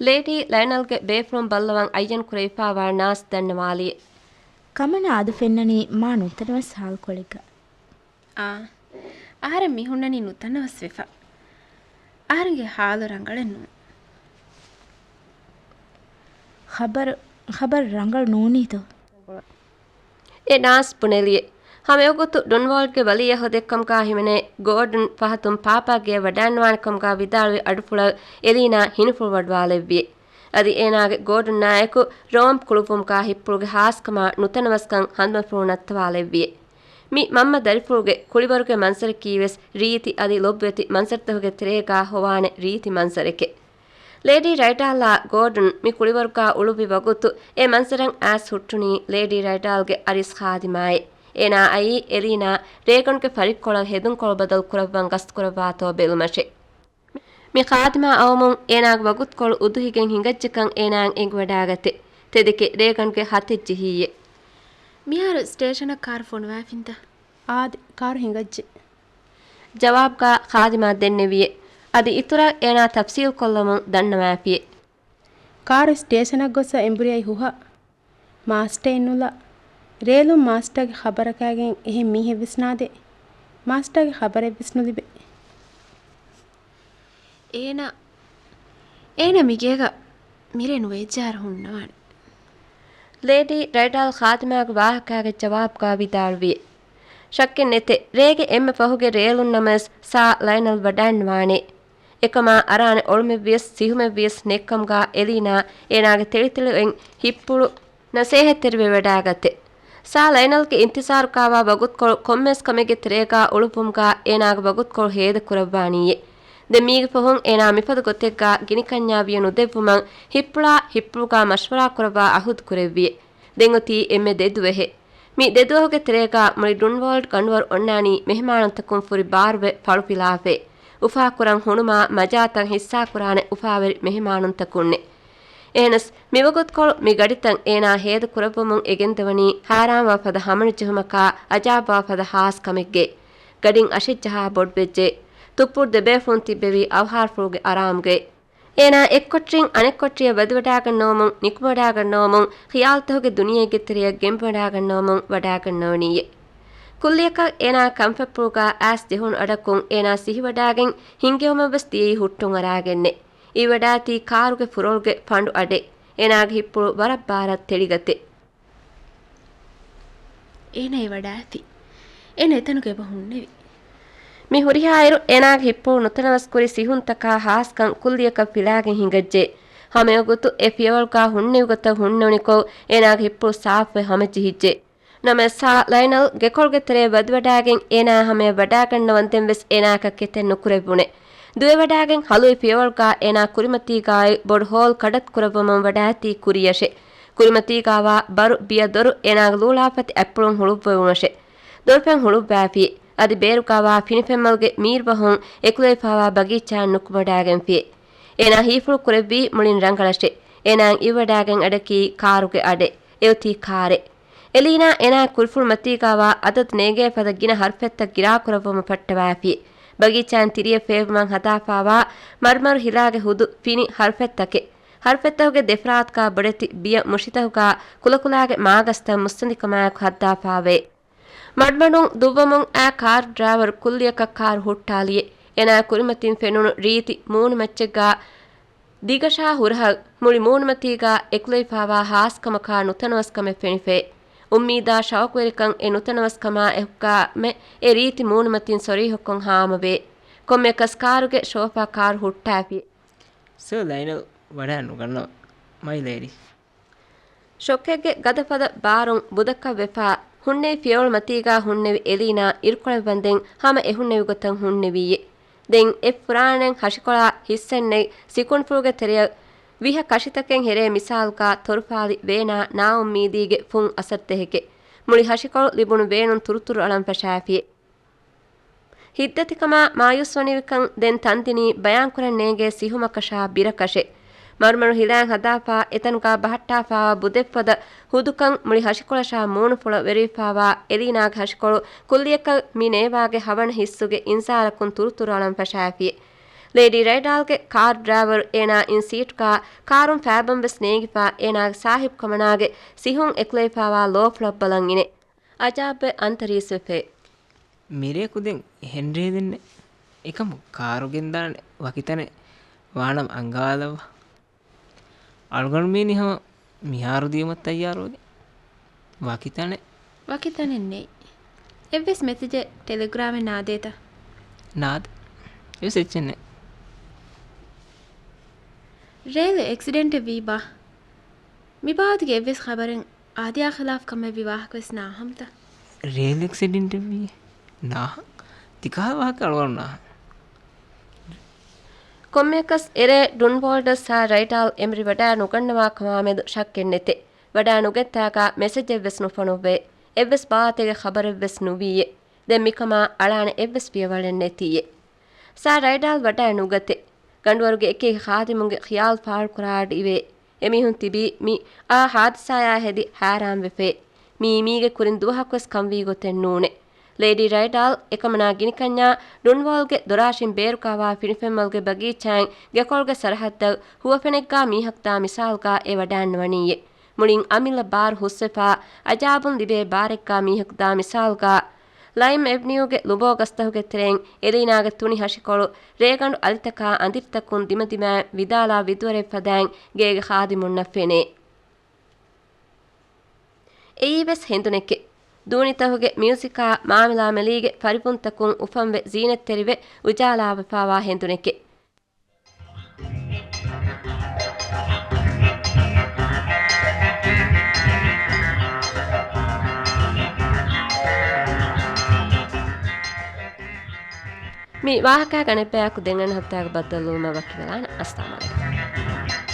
ލޭޑީ ލައިނަލްގެ ބޭފުޅުން ބައްލަވަން އައްޔަން ކުރެވިފާވާ ނާސް ދަންނަވާލިއެ. ކަމަނާ އަދު ފެންނަނީ މާ ނުތަނަވަސް ހާލުކޮޅެއްގަ. އާ، އަހަރެން މި ހުންނަނީ ނުތަނަވަސް ވެފަ. އަހަރެންގެ ހާލު ރަނގަޅެއް ނޫން. ޚަބަރު، ޚަބަރު ރަނގަޅު ނޫނީތޯ؟ އެ ނާސް ބުނެލިއެ. ހަމައެގޮތު ޑުންވޯލްޑްގެ ވަލީއަހުދެއްކަމުގާ ހިމެނޭ ގޯޑަން ފަހަތުން ޕާޕާގެ ވަޑާންވާނެކަމުގާ ވިދާޅުވި އަޑުފުޅަށް އެލީނާ ހިނިފުޅުވަޑުވާލެއްވިއެ. އަދި އޭނާގެ ގޯޑަންއާއެކު ރޯމް ކުޅުއްވުމުގާ ހިއްޕުޅުގެ ހާސްކަމާ ނުތަނަވަސްކަން ހަނދުމަފުޅު ނައްތަވާލެއްވިއެ. މި މަންމަ ދަރިފުޅުގެ ކުޅިވަރުގެ މަންޒަރަކީވެސް ރީތި އަދި ލޮބުވެތި މަންޒަރުތަކުގެ ތެރޭގާ ހޮވާނެ ރީތި މަންޒަރެކެ. ލޭޑީ ރައިޑާލާ ގޯޑަން މި ކުޅިވަރުގާ އުޅުއްވި ވަގުތު އެ މަންޒަރަށް އައިސް ހުއްޓުނީ ލޭޑީ ރައިޑާލްގެ އަރިސް ޚާދިމާއެއް. އޭނާ އައީ އެލީނާ ރޭގަންގެ ފަރިއްކޮޅަށް ހެދުންކޮޅު ބަދަލު ކުރައްވަން ގަސްތުކުރައްވާތޯ ބެލުމަށެ. މި ޚާދިމާ އައުމުން އޭނާގެ ވަގުތުކޮޅު އުދުހިގެން ހިނގައްޖެކަން އޭނާއަށް އެނގިވަޑާގަތެ. ތެދެކެ ރޭގަންގެ ހަތެއް ޖެހީއެ. މިހާރު ސްޓޭޝަނަށް ކާރު ފޮނުވާފިންތަ؟ އާދެ، ކާރު ހިނގައްޖެ. ޖަވާބުގާ ޚާދިމާ ދެންނެވިއެ. އަދި އިތުރަށް އޭނާ ތަފްސީލްކޮށްލަމުން ދަންނަވާފިއެ. ކާރު ސްޓޭޝަނަށް ގޮސް އެނބުރިއައި ހުހަށް މާސްޓައެއް ނުލާ. ރޭލުން މާސްޓަގެ ޚަބަރަކާގެން އެހެން މީހެއްވެސް ނާދޭ. މާސްޓަގެ ޚަބަރެއްވެސް ނުލިބޭ. އޭނަ، އޭނަ މިގޭގަ މިރޭ ނުވައެއްޖާރަ ހުންނަވާނެ. ލޭޑީ ރައިޑާލް ޚާދިމާގެ ވާހަކާގެ ޖަވާބުގާ ވިދާޅުވި. ޝައްކެއް ނެތެ، ރޭގެ އެންމެ ފަހުގެ ރޭލުން ނަމަވެސް ސާ ލައިނަލް ވަޑާންވާނެ. އެކަމާ އަރާނެ އޮޅުމެއްވިޔަސް ސިހުމެއްވިޔަސް ނެތްކަމުގާ އެލީނާ އޭނާގެ ތެޅިތެޅިއޮތް ހިއްޕުޅު ނަސޭހަތްތެރިވެވަޑާގަތެ. ސާ ލައިނަލްގެ އިންތިޒާރުގާވާ ވަގުތުކޮޅު ކޮންމެސް ކަމެއްގެ ތެރޭގާ އުޅުއްވުމުގާ އޭނާގެ ވަގުތުކޮޅު ހޭދަކުރައްވާނީއޭ. ދެން މީގެ ފަހުން އޭނާ މިފަދަ ގޮތެއްގާ ގިނިކަންޏާ ވިޔަ ނުދެއްވުމަށް ހިއްޕުޅާ ހިއްޕުޅުގާ މަޝްވަރާ ކުރައްވާ އަހުދު ކުރެއްވިއޭ. ދެން އޮތީ އެންމެ ދެ ދުވަހެއް. މި ދެ ދުވަހުގެ ތެރޭގާ މުޅި ޑުންވޯލްޑް ގަނޑުވަރު އޮންނާނީ މެހެމާނުންތަކުން ފުރި ބާރުވެ ފަޅުފިލާފައި. އުފާކުރަން ހުނުމާ މަޖާތައް ހިއްސާކުރާނެ އުފާވެރި މެހެމާނުންތަކުންނެ. އެހެނަސް، މިވަގުތުކޮޅު މި ގަޑިތައް އޭނާ ހޭދަ ކުރައްވަމުން އެ ގެންދަވަނީ ހައިރާންވާ ފަދަ ހަމަނުޖެހުމަކާ އަޖާބްވާ ފަދަ ހާސް ކަމެއްގައި. ގަޑިން އަށެއްޖަހާ ބޮޑުވެއްޖެ. ތުއްޕުރު ދެބޭފުޅުން ތިއްބެވީ އަވަހާރަފުޅުގެ އަރާމުގައި. އޭނާ އެއްކޮޓަރިން އަނެއްކޮޓަރިއަށް ވަދެވަޑާގަންނަވަމުން، ނިކުމެވަޑާގަންނަވަމުން، ޚިޔާލުތަކުގެ ދުނިޔެއެއްގެ ތެރެއަށް ގެންބިވަޑާގަންނަވަމުން ވަޑާގަންނަވަނީއޭ. ކުއްލިއަކަށް އޭނާ ކަންފަތްޕުޅުގާ އައިސް ޖެހުނު އަޑަކުން އޭނާ ސިހިވަޑާގެން ހިންގެވުމަށްވެސް ދިޔައީ ހުއްޓުން އަރާގެންނޭ. އިވަޑާތީ ކާރުގެ ފުރޮޅުގެ ފަނޑު އަޑެއް. އޭނާގެ ހިއްޕުޅު ވަރަށް ބާރަށް ތެޅިގަތެ. އޭނަ އެ ވަޑާއިފި. އޭނަ އެތަނުގަ އެބަ ހުންނެވި. މި ހުރިހާއިރު އޭނާގެ ހިއްޕުޅު ނުތަނަވަސްކުރި ސިހުންތަކާ ހާސްކަން ކުއްލިއަކަށް ފިލާގެން ހިނގައްޖެ. ހަމައެގޮތު އެ ފިޔަވަޅުގާ ހުންނެވި ގޮތަށް ހުންނެވުނިކޮށް އޭނާގެ ހިއްޕުޅު ސާފުވެ ހަމަޖެހިއްޖެ. ނަމަވެސް ސާ ލައިނަލް ގެކޮޅުގެ ތެރޭ ވަދެވަޑާގެން އޭނާ ހަމަޔަށް ވަޑާގަންނަވަންދެން ވެސް އޭނާއަކަށް ކެތެއް ނުކުރެއްވުނެ. ދުވެވަޑާގެން ހަލުވި ފިޔަވަޅުގާ އޭނާ ކުރިމަތީގާއި ބޮޑު ހޯލް ކަޑަތު ކުރައްވަމުން ވަޑާއިތީ ކުރިޔަށެ. ކުރިމަތީގާވާ ބަރު ބިޔަ ދޮރު އޭނާގެ ލޫޅާފަތި އަތްޕުޅުން ހުޅުއްވެވުމަށެ. ދޮރުފެން ހުޅުއްވާފި. އަދި ބޭރުގާވާ ފިނިފެންމަލްގެ މީރުބަހުން އެކުލެވިފާވާ ބަގީޗާއަށް ނުކުމެވަޑާގެންފި. އޭނާ ހީފުޅު ކުރެއްވީ މުޅިން ރަނގަޅަށެ. އޭނާއަށް އިވިވަޑާގެން އަޑަކީ ކާރުގެ އަޑެއް. އެއޮތީ ކާރެއް. އެލީނާ އޭނާގެ ކުރިފުޅު މަތީގާވާ އަދަދު ނޭނގޭ ފަދަ ގިނަ ހަރުފެއްތައް ގިރާކުރައްވަމުން ފައްޓަވާފި. ބަގީޗާއިން ތިރިއަށް ފޭބުމަށް ހަދާފާވާ މަރުމަރު ހިލާގެ ހުދު ފިނި ހަރުފެއްތަކެއް. ހަރުފެއްތަކުގެ ދެފަރާތުގާ ބޮޑެތި ބިޔަ މުށިތަކުގާ ކުލަކުލާގެ މާގަސްތައް މުއްސަނދިކަމާއެކު ހައްދާފާވޭ. މަޑުމަޑުން ދުއްވަމުން އައި ކާރު ޑްރައިވަރު ކުއްލިއަކަށް ކާރު ހުއްޓާލިއެ. އޭނާ ކުރިމަތިން ފެނުނު ރީތި މޫނުމައްޗެއްގާ ދިގަށާ ހުރަހަށް މުޅި މޫނުމަތީގާ އެކުލެވިފާވާ ހާސްކަމަކާ ނުތަނަވަސްކަމެއް ފެނިފައި. އުއްމީދާ ޝައުޤުވެރިކަން އެ ނުތަނަވަސްކަމާ އެކުގާމެ އެ ރީތި މޫނުމަތިން ސޮރީހުކޮށް ހާމަވޭ. ކޮންމެއަކަސް ކާރުގެ ޝޯފާ ކާރު ހުއްޓާފި. ސާ ލައިނަލް ވަޑާ ނުގަންނަވަ، މައި ލޭޑީ. ޝޮކެއްގެ ގަދަފަދަ ބާރުން ބުދަކަށް ވެފާ، ހުންނެވި ފިޔަވަޅު މަތީގާ ހުންނެވި އެލީނާ އިރުކޮޅެއް ވަންދެން ހަމަ އެހުންނެވި ގޮތަށް ހުންނެވީއޭ. ދެން އެ ފުރާނައިން ހަށިކޮޅާ ހިއްސެއްނެތް ސިކުނޑިފުޅުގެ ތެރެއަށް ވިހަ ކަށިތަކެއް ހެރޭ މިސާލުގާ ތޮރުފާލި ވޭނާ ނާއުއްމީދީގެ ފުން އަސަރުތަކެކޭ. މުޅި ހަށިކޮޅު ލިބުނު ވޭނުން ތުރުތުރު އަޅަން ފަށާފިއޭ. ހިތްދަތިކަމާ މާޔޫސްވަނިވިކަން ދެން ތަންދިނީ ބަޔާންކުރަން ނޭނގޭ ސިހުމަކަށާ ބިރަކަށެ. މަރުމަރު ހިލާއިން ހަދާފާ އެތަނުގާ ބަހައްޓާފާވާ ބުދެއްފަދަ ހުދުކަން މުޅި ހަށިކޮޅަށާ މޫނުފުޅަށް ވެރިވެފާވާ އެލީނާގެ ހަށިކޮޅު ކުއްލިއަކަށް މި ނޭވާގެ ހަވަނަ ހިއްސުގެ އިންޒާރަކުން ތުރުތުރު އަޅަން ފަށާފިއެ. ލޭޑީ ރައިޑާލްގެ ކާރު ޑްރައިވަރު އޭނާ އިން ސީޓުގާ ކާރުން ފައިބަން ވެސް ނޭނގިފާ އޭނާގެ ސާހިބު ކަމަނާގެ ސިހުން އެކުލެވިފާވާ ލޯފުޅަށް ބަލަން އިނެ. އަޖާބެއް އަންތަރީސްވެފައި. މިރޭ ކުދިން އެހެން ރޭ ދެންނެ. އެކަމު ކާރު ގެންދާނެ ވަކިތަނެއް ވާނަމަ އަންގަވާލައްވާ. އަޅުގަނޑު މީނި ހަމަ މިހާރު ދިޔުމަށް ތައްޔާރުވެގެން. ވަކިތަނެއް. ވަކިތަނެއް ނެތް. އެއްވެސް މެސެޖެއް ޓެލެގްރާމެއް ނާދޭތަ؟ ނާދެ. އެވެސް އެއްޗެއް ނެތް. ރޭލު އެކްސިޑެންޓެއް ވީބާ؟ މި ބާވަތުގެ އެއްވެސް ޚަބަރެއް އާދިޔާ ޚިލާފް ކަމެއް ވި ވާހަކަވެސް ނާހަމްތަ؟ ރޭލް އެކްސިޑެންޓެއް ވީ؟ ނާހަން. ތިކަހަލަ ވާހަކަ އަޅުގަނޑު ނާހަން. ކޮންމެއަކަސް އެރޭ ޑުންވޯލްޑަށް ސާ ރައިޑާލް އެމްރި ވަޑާ ނުގަންނަވާ ކަމާމެދު ޝައްކެއް ނެތޭ. ވަޑާ ނުގައްތާގާ މެސެޖެއްވެސް ނުފޮނުއްވޭ. އެއްވެސް ބާވަތެއްގެ ޚަބަރެއްވެސް ނުވީއޭ. ދެން މިކަމާ އަޅާނެ އެއްވެސް ފިޔަވަޅެއް ނެތީއޭ. ސާ ރައިޑާލް ވަޑާ ނުގަތޭ. ގަނޑުވަރުގެ އެކި އެކި ޚާދިމުންގެ ޚިޔާލު ފާޅުކުރާ އަޑު އިވޭ. އެމީހުން ތިބީ މި އާ ހާދިސާޔާ ހެދި ހައިރާންވެފައޭ. މީ މީގެ ކުރިން ދުވަހަކުވެސް ކަންވީ ގޮތެއް ނޫނޭ. ލޭޑީ ރައިޑާލް އެކަމަނާ ގިނިކަންޏާ ޑުންވޯލްގެ ދޮރާށިން ބޭރުގާވާ ފިނިފެންމަލްގެ ބަގީޗާއިން ގެކޮޅުގެ ސަރަހައްދަށް ހުވަފެނެއްގާ މީހަކު ދާ މިސާލުގާ އެ ވަޑާންނަވަނީއޭ. މުޅިން އަމިއްލަ ބާރު ހުސްވެފާ، އަޖާބުން ލިބޭ ބާރެއްގާ މީހަކު ދާ މިސާލުގާ، ލައިމް އެވެނިއުގެ ލުބޯ ގަސްތަކުގެ ތެރެއިން އެލީނާގެ ތުނި ހަށިކޮޅު ރޭގަނޑު އަލިތަކާ އަނދިރިތަކުން ދިމަދިމާއިން ވިދާލާ ވިދުވަރެއް ފަދައިން ގޭގެ ޚާދިމުންނަށް ފެނޭ. އެއީވެސް ހެނދުނެކޭ. ދޫނިތަކުގެ މިއުޒިކާ މާމިލާމެލީގެ ފަރިބުންތަކުން އުފަންވެ ޒީނަތްތެރިވެ އުޖާލާވެފާވާ ހެނދުނެކޭ. މި ވާހަކަ ގަނެއްބަޔާކު ދެން އަންނަ ހަފްތާގެ ބައްދަލުވުމަށް ވަކިވެލާނަން. އައްސަލާމު ޢަލައިކުމް.